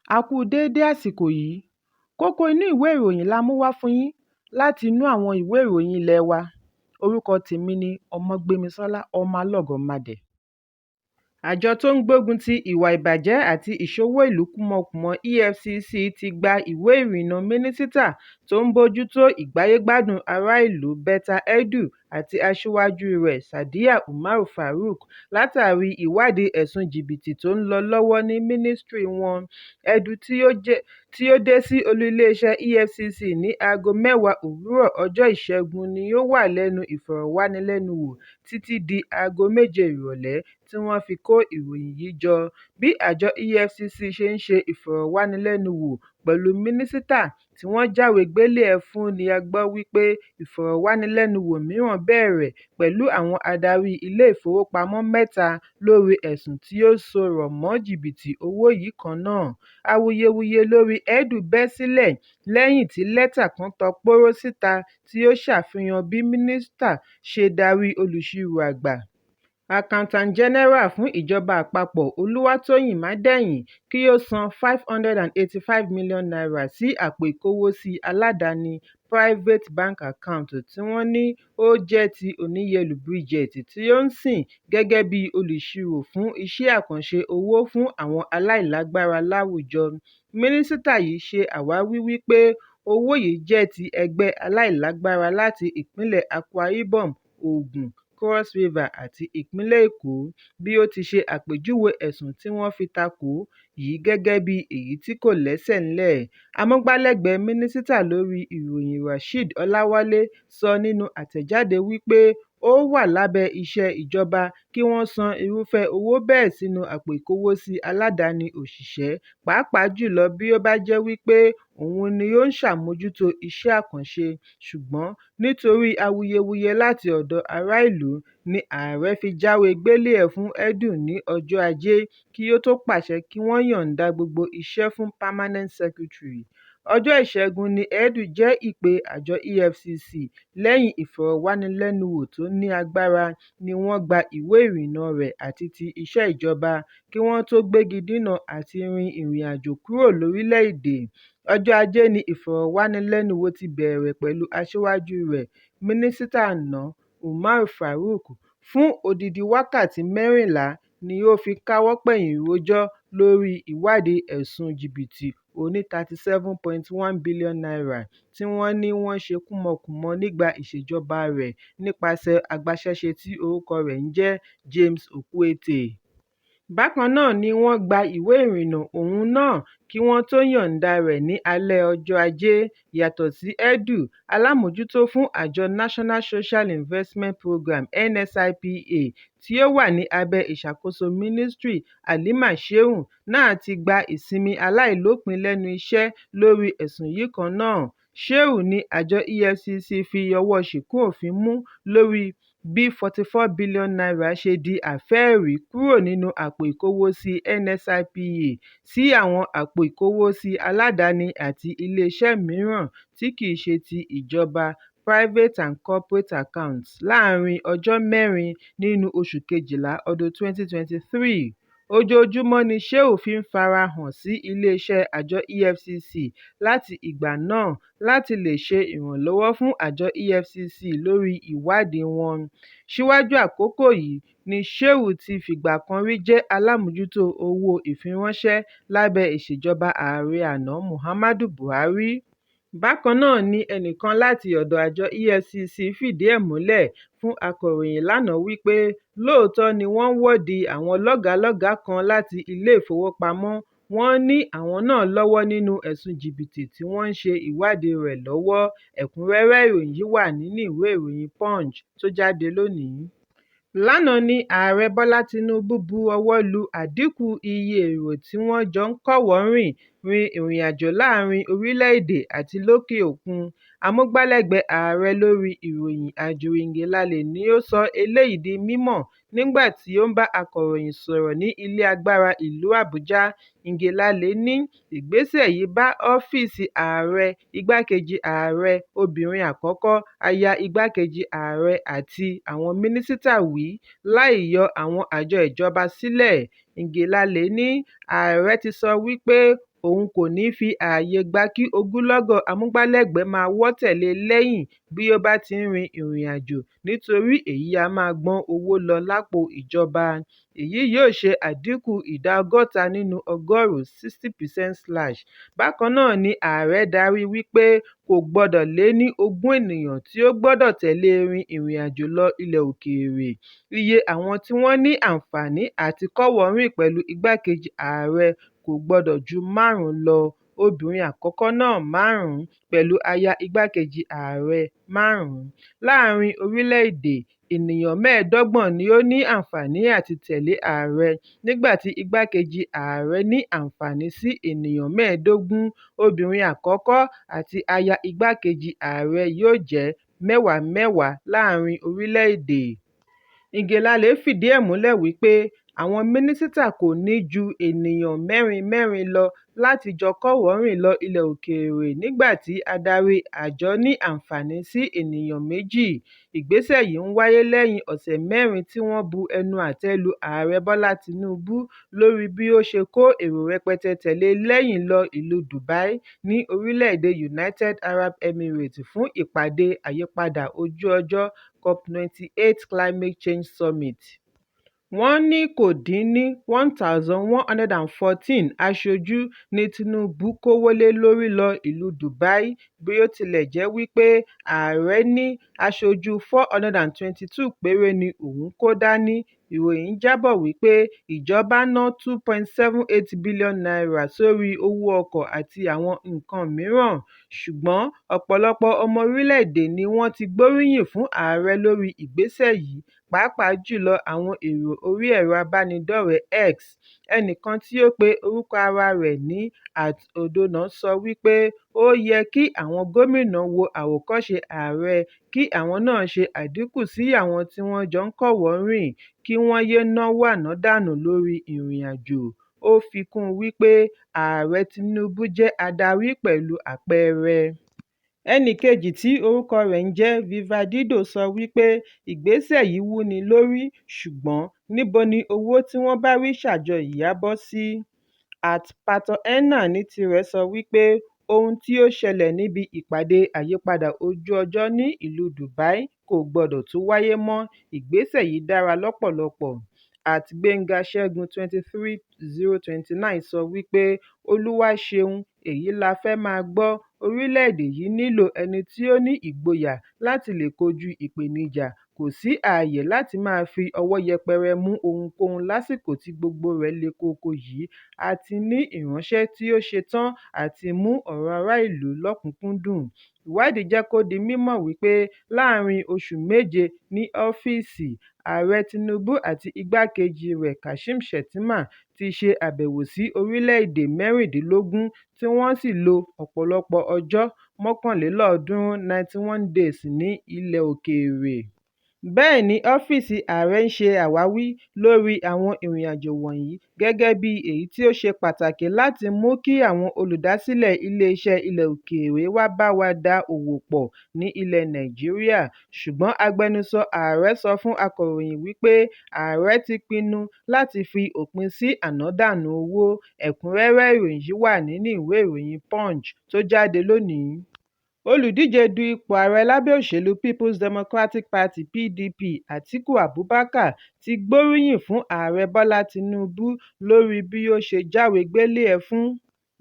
A kú déédé àsìkò yìí. Kókó inú ìwé ìròyìn la mú wá fún yín láti inú àwọn ìwé ìròyìn ilé wa. Orúkọ tèmi ni Ọmọgbémisọ́lá Ọmọlọ́gọ̀mádẹ. Àjọ tó ń gbógun ti ìwà ìbàjẹ́ àti ìṣowó ìlú kúmọkùmọ EFCC ti gba ìwé ìrìnnà Mínísítà tó ń bójú tó ìgbáyé-gbádùn ará ìlú Betta Edu àti aṣíwájú rẹ̀ Sadiya Umar Farouq látàrí ìwádìí ẹ̀sùn jìbìtì tó ń lọ lọ́wọ́ ní mínísítírì wọn. Edu tí ó dé sí olú iléeṣẹ́ EFCC ní aago mẹ́wàá òwúrọ̀ ọjọ́ Ìṣẹ́gun ni ó wà lẹ́nu ìfọ̀rọ̀wánilẹ́nuwò títí di aago méje ìrọ̀lẹ́ tí wọ́n fi kó ìròyìn yìí jọ. Bí àjọ EFCC ṣe ń ṣe ìfọ̀rọ̀wánilẹ́nuwò pẹ̀lú mínísítà tí wọ́n jáwèé gbélé ẹ̀ fún ni a gbọ́ wípé ìfọ̀rọ̀wánilẹ́nuwò mìíràn bẹ̀rẹ̀ pẹ̀lú àwọn adarí ilé ìfowópamọ́ mẹ́ta lórí ẹ̀sùn tí ó so rọ̀ mọ́ jìbìtì owó yìí kan náà. Awuyewuye lórí Edu bẹ́ sílẹ̀ lẹ́yìn tí lẹ́tà kan ta pòrò síta tí ó ṣàfihàn bí mínísítà ṣe darí Olùṣirò Àgbà Accountant General fún ìjọba àpapọ̀ Olúwatóyìn Mádẹ́yìn kí ó san N585 million sí àpò ìkówósí aládàáni Private Bank Account tí wọ́n ní ó jẹ́ ti Oníyelú Bridget tí ó ń sìn gẹ́gẹ́ bí olùṣirò fún iṣẹ́ àkànṣe owó fún àwọn aláìlágbára láwùjọ. Mínísítà yìí ṣe àwáwí wípé owó yìí jẹ́ ti ẹgbẹ́ aláìlágbára láti ìpínlẹ̀ Akwa Ibom, Ògùn, Cross River àti ìpínlẹ̀ Èkó, bí ó ti ṣe àpèjúwe ẹ̀sùn tí wọ́n fi takò ó yìí gẹ́gẹ́ bí èyí tí kò lẹ́sẹ̀ ńlẹ̀. Amúgbálẹ́gbẹ̀ẹ́ mínísítà lórí ìròyìn Rasheed Ọláwálé sọ nínú àtẹ̀jáde wípé ó wà lábẹ́ iṣẹ́ ìjọba kí wọ́n san irúfẹ́ owó bẹ́ẹ̀ sínú àpò ìkówósí aládàáni òṣìṣẹ́, pàápàá jùlọ bí ó bá jẹ́ wípé òun ni ó ń ṣàmójútó iṣẹ́ àkànṣe, ṣùgbọ́n nítorí awuyewuye láti ọ̀dọ̀ ará ìlú ní ààrẹ fi jáwèé gbélé ẹ̀ fún Edu ní ọjọ́ Ajé kí ó tó pàṣẹ kí wọ́n yọ̀ǹda gbogbo iṣẹ́ fún Permanent Secretary. Ọjọ́ Ìṣẹ́gun ni Edu jẹ́ ìpè àjọ EFCC lẹ́yìn ìfọ̀rọ̀wánilẹ́nuwò tó ní agbára ní wọ́n gba ìwé ìrìnnà rẹ̀ àti ti iṣẹ́ ìjọba kí wọ́n tó gbégi dínà àti rin ìrìnàjò kúrò lórílẹ̀-èdè. Ọjọ́ Ajé ni ìfọ̀rọ̀wánilẹ́nuwò ti bẹ̀rẹ̀ pẹ̀lú aṣíwájú rẹ̀, Mínísítà àná Umar Farouq, fún odidi wákàtí 14 ni ó fi káwọ́ pọ̀nyìn rojọ́ lórí ìwádìí ẹ̀sùn jìbìtì oní N37.1 billion tí wọ́n ní wọ́n ṣe kúmọkùmọ nígbà ìṣèjọba rẹ̀ nípasẹ̀ agbaṣẹ́ṣe tí orúkọ rẹ̀ ń jẹ́ James Okwete. Bákan náà ni wọ́n gba ìwé ìrìnnà òun náà kí wọ́n tó yọ̀ǹda rẹ̀ ní alẹ́ ọjọ́ Ajé. Yàtọ̀ sí Edu, alámòójútó fún àjọ National Social Investment Programme NSIPA tí ó wà ní abẹ́ ìṣàkóso mínísítírì Halima Shehu náà ti gba ìsinmi aláìlópin lẹ́nu iṣẹ́ lórí ẹ̀sùn yìí kan náà. Shehu ni àjọ EFCC fi ọwọ́ ṣìkún òfin mú lórí bí N44 billion ṣe di àfẹ́ẹ̀rí kúrò nínú àpò ìkówósí NSIPA sí àwọn àpò ìkówósí aládàáni àti iléeṣẹ́ mìíràn tí kì í ṣe ti ìjọba Private and Corporate Accounts láàárín ọjọ́ mẹ́rin nínú oṣù kejìlá ọdún 2023. Ojoojúmọ́ ni Shehu fi ń fara hàn sí iléeṣẹ́ àjọ EFCC láti ìgbà náà láti lè ṣe ìrànlọ́wọ́ fún àjọ EFCC lórí ìwádìí wọn. Síwájú àkókò yìí ni Shehu ti fìgbà kan rí jẹ́ alámòójútó owó ìfiránṣẹ́ lábẹ́ ìṣèjọba ààrẹ àná Muhammadu Buhari. Bákan náà ni ẹnìkan láti ọ̀dọ̀ àjọ EFCC fìdí ẹ̀ múlẹ̀ fún akọ̀ròyìn lánàá wípé lóòótọ́ ni wọ́n wọ́de àwọn lọ́gàálọ́gàá kan láti ilé-ìfowópamọ́ wọn ní àwọn náà lọ́wọ́ nínú ẹ̀sùn jìbìtì tí wọ́n ń ṣe ìwádìí rẹ̀ lọ́wọ́. Ẹ̀kúnrẹ́rẹ́ ìròyìn yìí wà nínú ìwé ìròyìn Punch tó jáde lónìí. Lánàá ní Ààrẹ Bọ́lá Tinubu bu ọwọ́ lu àdínkù iye èrò tí wọ́n jọ ń kọ́wọ̀ọ́-rìn rin ìrìnàjò láàárín orílẹ̀-èdè àti lókè òkun. Amúgbálẹ́gbẹ̀ẹ́ ààrẹ lórí ìròyìn Ajuri Ngelale ni ó sọ eléyìí di mímọ̀ nígbà tí ó ń bá akọ̀ròyìn sọ̀rọ̀ ní ilé agbára ìlú Àbújá. Ngelale ní ìgbésẹ̀ yìí bá ọ́fíìsì ààrẹ, igbákejì ààrẹ obìnrin àkọ́kọ́, aya igbákejì ààrẹ àti àwọn mínísítà wí láì yọ àwọn àjọ ìjọba sílẹ̀. Ngelale ní ààrẹ ti sọ wípé òun kò ní fi ààyè gba kí ogunlọ́gọ̀ amúgbálẹ́gbẹ̀ẹ́ máa wọ́ tẹ̀lé e lẹ́yìn bí ó bá ti ń rin ìrìnàjò nítorí èyí á máa gbọ́n owó lọ lápò ìjọba. Èyí yóò ṣe àdínkù ìdá 60 nínú ọgọ́rùn-ún (60%). Bákan náà ni ààrẹ darí wípé kò gbọdọ̀ lé ní 20 ènìyàn tí ó gbọdọ̀ tẹ̀lé e rin ìrìnàjò lọ ilẹ̀ òkèèrè. Iye àwọn tí wọ́n ní àǹfààní àti kọ́wọ̀ọ́rìn pẹ̀lú igbákejì ààrẹ kò gbọdọ̀ ju márùn-ún lọ, obìnrin àkọ́kọ́ náà márùn-ún pẹ̀lú aya igbákejì ààrẹ márùn-ún. Láàárín orílẹ̀-èdè, ènìyàn 25 ni ó ní àǹfààní àti tẹ̀lé ààrẹ, nígbà tí igbákejì ààrẹ ní àǹfààní sí ènìyàn 15, obìnrin àkọ́kọ́ àti aya igbákejì ààrẹ yóò jẹ́ mẹ́wàá mẹ́wàá láàárín orílẹ̀-èdè. Ngelale fìdí ẹ̀ múlẹ̀ wípé àwọn mínísítà kò ní ju ènìyàn mẹ́rin mẹ́rin lọ láti jọ kọ́wọ̀ọ́rìn lọ ilẹ̀ òkèèrè nígbà tí adarí àjọ ní àǹfààní sí ènìyàn méjì. Ìgbésẹ̀ yìí ń wáyé lẹ́yìn ọ̀sẹ̀ mẹ́rin tí wọ́n bu ẹnu àtẹ́ lu Ààrẹ Bọ́lá Tinubu lórí bí ó ṣe kó èrò rẹpẹtẹ tẹ̀lé lẹ́yìn lọ ìlú Dubai ní orílẹ̀-èdè United Arab Emirates fún ìpàdé àyípadà ojú-ọjọ́ COP28 Climate Change Summit. Wọ́n ní kò dín ní 1,114 aṣojú ní Tinubu kówó lé lórí lọ ìlú Dubai bí ó tilẹ̀ jẹ́ wípé ààrẹ ní aṣojú 422 péré ni òun kó dání. Ìròyìn jábọ̀ wípé ìjọba ná ₦2.78 bílíọ̀nù sórí owó ọkọ̀ àti àwọn nǹkan mìíràn. Ṣùgbọ́n ọ̀pọ̀lọpọ̀ ọmọ orílẹ̀-èdè ni wọ́n ti gbóríyìn fún ààrẹ lórí ìgbésẹ̀ yìí, pàápàá jùlọ àwọn èrò orí ẹ̀rọ ìbánidọ́rẹ̀ẹ́ X. Ẹnìkan tí ó pe orúkọ ara rẹ̀ ní @Odona sọ wípé ó yẹ kí àwọn gómìnà wo àwòkọ́ṣe ààrẹ kí àwọn náà ṣe àdínkù sí àwọn tí wọ́n jọ ń kọ́wọ̀ọ́ rìn kí wọ́n yéé náwó ànádànù lórí ìrìnàjò. Ó fi kún un wípé Ààrẹ Tinubu jẹ́ adarí pẹ̀lú àpẹẹrẹ. Ẹnìkejì tí orúkọ rẹ̀ ń jẹ́ Viva Dido sọ wípé ìgbésẹ̀ yìí wúni lórí ṣùgbọ́n níbo ni owó tí wọ́n bá rí ṣà jọ yìí á bọ́ sí? @PartoEnna ní tirẹ̀ sọ wípé ohun tí ó ṣẹlẹ̀ níbi ìpàdé àyípadà ojú-ọjọ́ ní ìlú Dubai kò gbọdọ̀ tún wáyé mọ́, ìgbésẹ̀ yìí dára lọ́pọ̀lọpọ̀. @GbengaSegun23029 sọ wípé Olúwa ṣeun, èyí la fẹ́ máa gbọ́, orílẹ̀-èdè yìí nílò ẹni tí ó ní ìgboyà láti lè kojú ìpèníjà, kò sí àyè láti máa fi ọwọ́ yẹpẹrẹ mú ohunkóhun lásìkò tí gbogbo rẹ̀ le koko yìí, a ti ní ìránṣẹ́ tí ó ṣe tán àti mú ọ̀rọ̀ ará ìlú lọ́kùnúnkúndùn. Ìwádìí jẹ́ kó di mímọ̀ wípé láàárín oṣù méje ní ọ́fíìsì, Ààrẹ Tinubu àti igbákejì rẹ̀ Kashim Shettima ti ṣe àbẹ̀wò sí orílẹ̀-èdè 16 tí wọ́n sì lo ọ̀pọ̀lọpọ̀ ọjọ́ 391 days ní ilẹ̀ òkèèrè. Bẹ́ẹ̀ ni ọ́fíìsì ààrẹ ń ṣe àwáwí lórí àwọn ìrìnàjò wọ̀nyí gẹ́gẹ́ bí èyí tí ó ṣe pàtàkì láti mú kí àwọn olùdásílẹ̀ iléeṣẹ́ ilẹ̀ òkèèrè wá bá wa dá òwò pọ̀ ní ilẹ̀ Nàìjíríà. Ṣùgbọ́n agbẹnusọ ààrẹ sọ fún akọ̀ròyìn wípé ààrẹ ti pinnu láti fi òpin sí ànádànù owó. Ẹ̀kúnrẹ́rẹ́ ìròyìn yìí wà nínú ìwé ìròyìn Punch tó jáde lónìí. Olùdíje du ipò ààrẹ lábẹ́ òṣèlú People's Democratic Party (PDP), Atiku Abubakar, ti gbóríyìn fún Ààrẹ Bọ́lá Tinubu lórí bí ó ṣe jáwèé-gbélé-ẹ̀ fún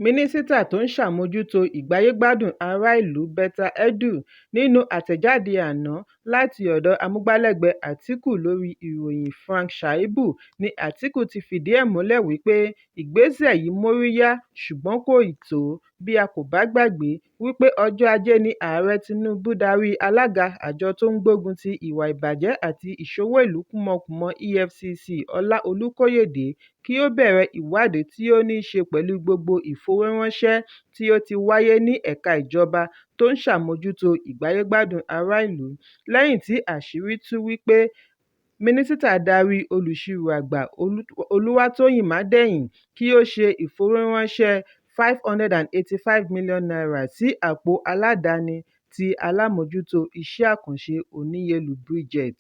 mínísítà tó ń ṣàmójútó ìgbáyé-gbádùn ará ìlú Betta Edu. Nínú àtẹ̀jáde àná láti ọ̀dọ̀ amúgbálẹ́gbẹ̀ẹ́ Atiku lórí ìròyìn Phrank Shaibu ní Atiku ti fìdí ẹ̀ múlẹ̀ wípé ìgbésẹ̀ yìí móríyá ṣùgbọ́n kò ì tó. Bí a kò bá gbàgbé wípé ọjọ́ Ajé ni Ààrẹ Tinubu darí alága àjọ tó ń gbógun ti ìwà ìbàjẹ́ àti ìṣowó-ìlú kúmọkùmọ EFCC Ọlá Olúkóyèdé kí ó bẹ̀rẹ̀ ìwádìí tí ó ní ṣe pẹ̀lú gbogbo ìfowóránṣẹ́ tí ó ti wáyé ní ẹ̀ka ìjọba tó ń ṣàmójútó ìgbáyé-gbádùn ará ìlú lẹ́yìn tí àṣírí tú wípé mínísítà darí olùṣirò àgbà Olúwatóyìn Mádẹ́yìn kí ó ṣe ìfowóránṣẹ́ ₦585 mílíọ̀nù sí àpò aládàáni ti alámòójútó iṣẹ́ àkànṣe Oníyelú Bridget.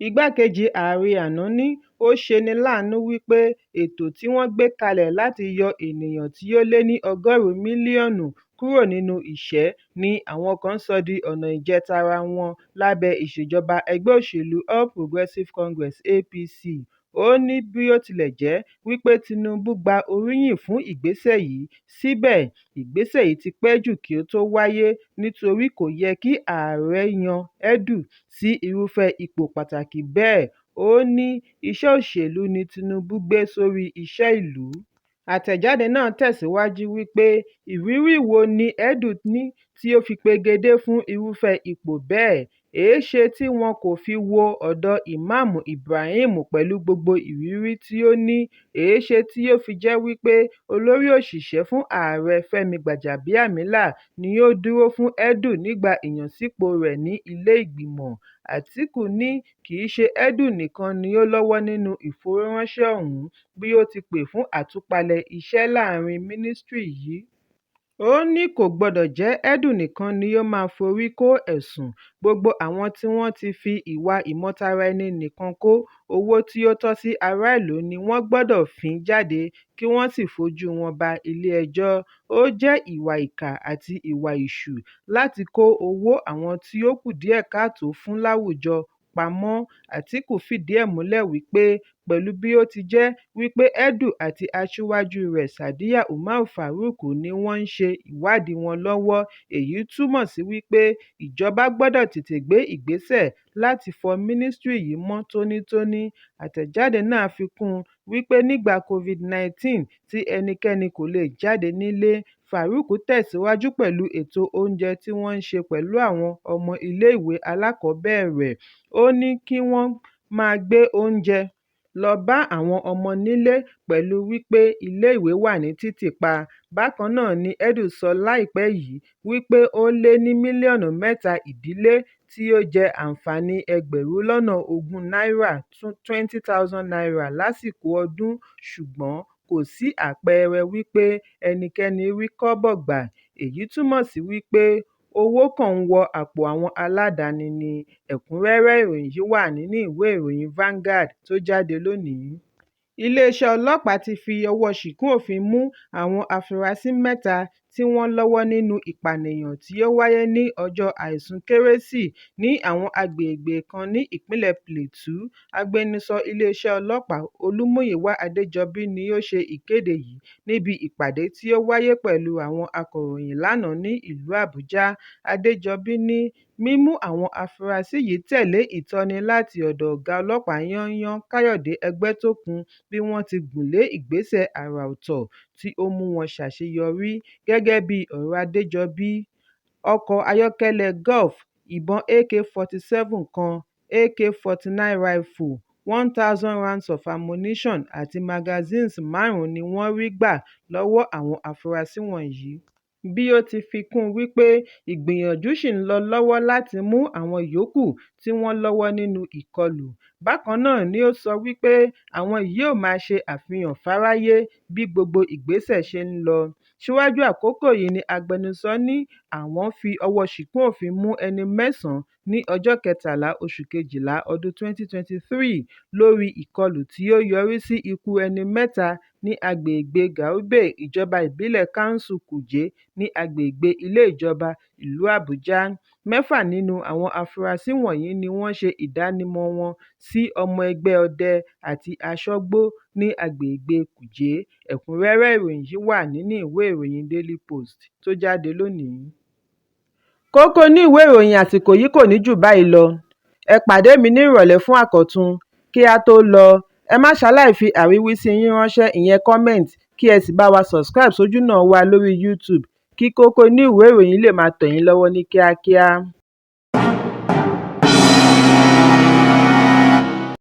Igbákejì ààrẹ àná ní ó ṣe ni láàánú wípé ètò tí wọ́n gbé kalẹ̀ láti yọ ènìyàn tí ó lé ní 100 mílíọ̀nù kúrò nínú ìṣẹ́ ni àwọn kan sọ di ọ̀nà ìjẹ tara wọn lábẹ́ ìṣèjọba ẹgbẹ́ òṣèlú All Progressive Congress (APC). Ó ní bí ó tilẹ̀ jẹ́ wípé Tinubu gba oríyìn fún ìgbésẹ̀ yìí, síbẹ̀, ìgbésẹ̀ yìí ti pẹ́ jù kí ó tó wáyé nítorí kò yẹ kí ààrẹ yan Edu sí irúfẹ́ ipò pàtàkì bẹ́ẹ̀. Ó ní iṣẹ́ òṣèlú ni Tinubu gbé sórí iṣẹ́ ìlú. Àtẹ̀jáde náà tẹ̀síwájú wípé ìrírí wo ni Edu ní tí ó fi pegedé fún irúfẹ́ ipò bẹ́ẹ̀? Èéṣe tí wọn kò fi wo ọ̀dọ̀ Imam Ibrahim pẹ̀lú gbogbo ìrírí tí ó ní? Èéṣe tí ó fi jẹ́ wípé olórí òṣìṣẹ́ fún ààrẹ Fẹ́mi Gbàjàbíàmílà ni ó dúró fún Edu nígbà ìyànsípòo rẹ̀ ní ilé ìgbìmọ̀? Àtíkù ní kì í ṣe Edu nìkan ni ó lọ́wọ́ nínú ìfowóránṣẹ́ ọ̀hún bí ó ti pè fún àtúpalẹ̀ iṣẹ́ láàárín mínísítírì yìí. Ó ní kò gbọdọ̀ jẹ́ Edu nìkan ni ó máa forí kó ẹ̀sùn, gbogbo àwọn tí wọ́n ti fi ìwà ìmọtara-ẹni-nìkan kó owó tí ó tọ́ sí aráàlú ni wọ́n gbọdọ̀ fín jáde kí wọ́n sì fojú wọn ba ilé-ẹjọ́. Ó jẹ́ ìwà ìkà àti ìwà èṣù láti kó owó àwọn tí ó kù díẹ̀ káàtó fún láwùjọ pamọ́. Àtíkù fìdí ẹ̀ múlẹ̀ wípé pẹ̀lú bí ó ti jẹ́ wípé Edu àti aṣíwájúu rẹ̀ Sadiya Umar Farouq ni wọ́n ń ṣe ìwádìí wọn lọ́wọ́, èyí túmọ̀ sí wípé ìjọba gbọdọ̀ tètè gbé ìgbésẹ̀ láti fọ mínísítírì yìí mọ́ tónítóní. Àtẹ̀jáde náà fi kún un wípé nígbà COVID-19 tí ẹnikẹ́ni kò leè jáde nílé, Farouq tẹ̀síwájú pẹ̀lú ètò oúnjẹ tí wọ́n ń ṣe pẹ̀lú àwọn ọmọ iléèwé alákọ̀ọ́bẹ̀rẹ̀. Ó ní kí wọ́n máa gbé oúnjẹ lọ bá àwọn ọmọ nílé pẹ̀lú wípé iléèwé wà ní títì pa. Bákan náà ni Edu sọ láìpẹ́ yìí wípé ó lé ní mílíọ̀nù 3 ìdílé tí ó jẹ àǹfààní ẹgbẹ̀rún lọ́nà 20 náírà (₦20,000) lásìkò ọdún ṣùgbọ́n kò sí àpẹẹrẹ wípé ẹnikẹ́ni rí kọ́bọ̀ gbà, èyí túmọ̀ sí wípé owó kàn ń wọ àpò àwọn aládàáni ni. Ẹ̀kúnrẹ́rẹ́ ìròyìn yìí wà nínú ìwé ìròyìn Vanguard tó jáde lónìí. Iléeṣẹ́ ọlọ́pàá ti fi ọwọ́ ṣìkún òfin mú àwọn afurasí mẹ́ta tí wọ́n lọ́wọ́ nínú ìpànìyàn tí ó wáyé ní ọjọ́ Àìsùn Kérésì ní àwọn agbègbè kan ní ìpínlẹ̀ Plateau. Agbẹnusọ iléeṣẹ́ ọlọ́pàá Olúmúyìwá Adéjọbí ni ó ṣe ìkéde yìí níbi ìpàdé tí ó wáyé pẹ̀lú àwọn akọ̀ròyìn lánàá ní ìlú Àbújá. Adéjọbí ní mímú àwọn afurasí yìí tẹ̀lé ìtọ́ni láti ọ̀dọ̀ ọ̀gá ọlọ́pàá yányán Káyọ̀dé Ẹgbẹ́tókun bí wọ́n ti gùn lé ìgbésẹ̀ àrà ọ̀tọ̀ tí ó mú wọn ṣàṣeyọrí. Gẹ́gẹ́ bí ọ̀rọ̀ Adéjọbí, ọkọ̀ ayọ́kẹ́lẹ́ Golf, ìbọn AK-47 kan, AK-49 rifle, 1,000 rounds of ammunition àti magazines márùn-ún ni wọ́n rí gbà lọ́wọ́ àwọn afurasí wọ̀nyí. Bí ó ti fi kún un wípé ìgbìyànjú ṣì ń lọ lọ́wọ́ láti mú àwọn yòókù tí wọ́n lọ́wọ́ nínú ìkọlù. Bákan náà ni ó sọ wípé àwọn yóò máa ṣe àfihàn fáráyé bí gbogbo ìgbésẹ̀ ṣe ń lọ. Síwájú àkókò yìí ni agbẹnusọ ní àwọn fi ọwọ́ ṣìkún òfin mú ẹni mẹ́sàn-án ní ọjọ́ kẹtàlá oṣù kejìlá ọdún 2023 lórí ìkọlù tí ó yọrí sí ikú ẹni mẹ́ta ní agbègbè Gwobe, ìjọba ìbílẹ̀ Kánsù Kuje ní agbègbè ilé ìjọba ìlú Àbújá. Mẹ́fà nínú àwọn afurasí wọ̀nyí ni wọ́n ṣe ìdánimọ̀ọ wọn sí ọmọ ẹgbẹ́ ọdẹ àti aṣọ́gbó ní agbègbè Kuje. Ẹ̀kúnrẹ́rẹ́ ìròyìn yìí wà nínú ìwé ìròyìn Daily Post tó jáde lónìí. Kókó inú ìwé ìròyìn àsìkò yìí kò ní jù báyìí lọ. Ẹ pàdé mi ní ìrọ̀lẹ́ fún àkọ́tún. Kí á tó lọ, ẹ má ṣaláì fi àríwísí yín ránṣẹ́ ìyẹn comment kí ẹ sì bá wa subscribe sójúnà wa lórí YouTube kí kókó inú ìwé ìròyìn lè máa tẹ̀ yín lọ́wọ́ ní kíákíá.